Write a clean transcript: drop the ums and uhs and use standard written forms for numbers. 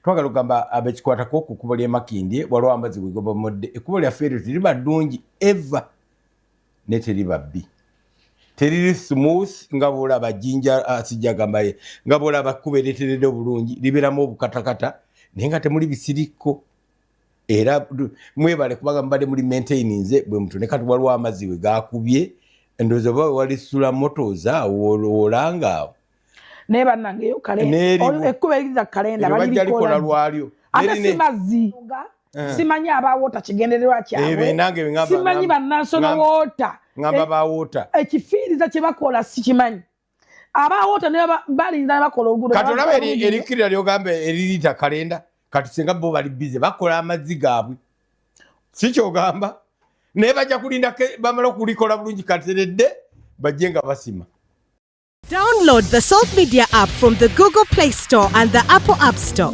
Twagala okugamba abekikwatako ku kkubo ly'e Makindye, waliwo amazzi wegobomodde. Ekkubo lyaffe eryo teriba ddungi eva ne teriba bbi, teriri smooth nga bwolaba jinja. Ah, sijja gambaye nga bwolaba kkubo ereteredde obulungi, libeeramu obukatakata naye nga temuli bisirikko. Era mwebale kubanga mubadde muli maintaininze bwe mutyo. Ne kati waliwo amazzi we gakubye, ndowooza oba wewali sula motos awo wolanga awo. Naye bannange, eyo ekkubo eririza kalenda. Bajja likola lwalyo. Ate si mazzi. Simanyi aba water kigendererwa kyabwe, simanyi ba National Water. Ngamba ba water. Ekifiiriza kye bakola sikimanyi. Aba water ne balinza ne bakola oluguudo. Kati olaba erikkirira lyogamba eririta kalenda, kati singa bo bali busy bakola amazzi gaabwe, si kyogamba? Naye bajja kulinda bamala okulikola bulungi kateredde, bajje nga basima. Download the Salt Media app from the Google Play Store and the Apple App Store.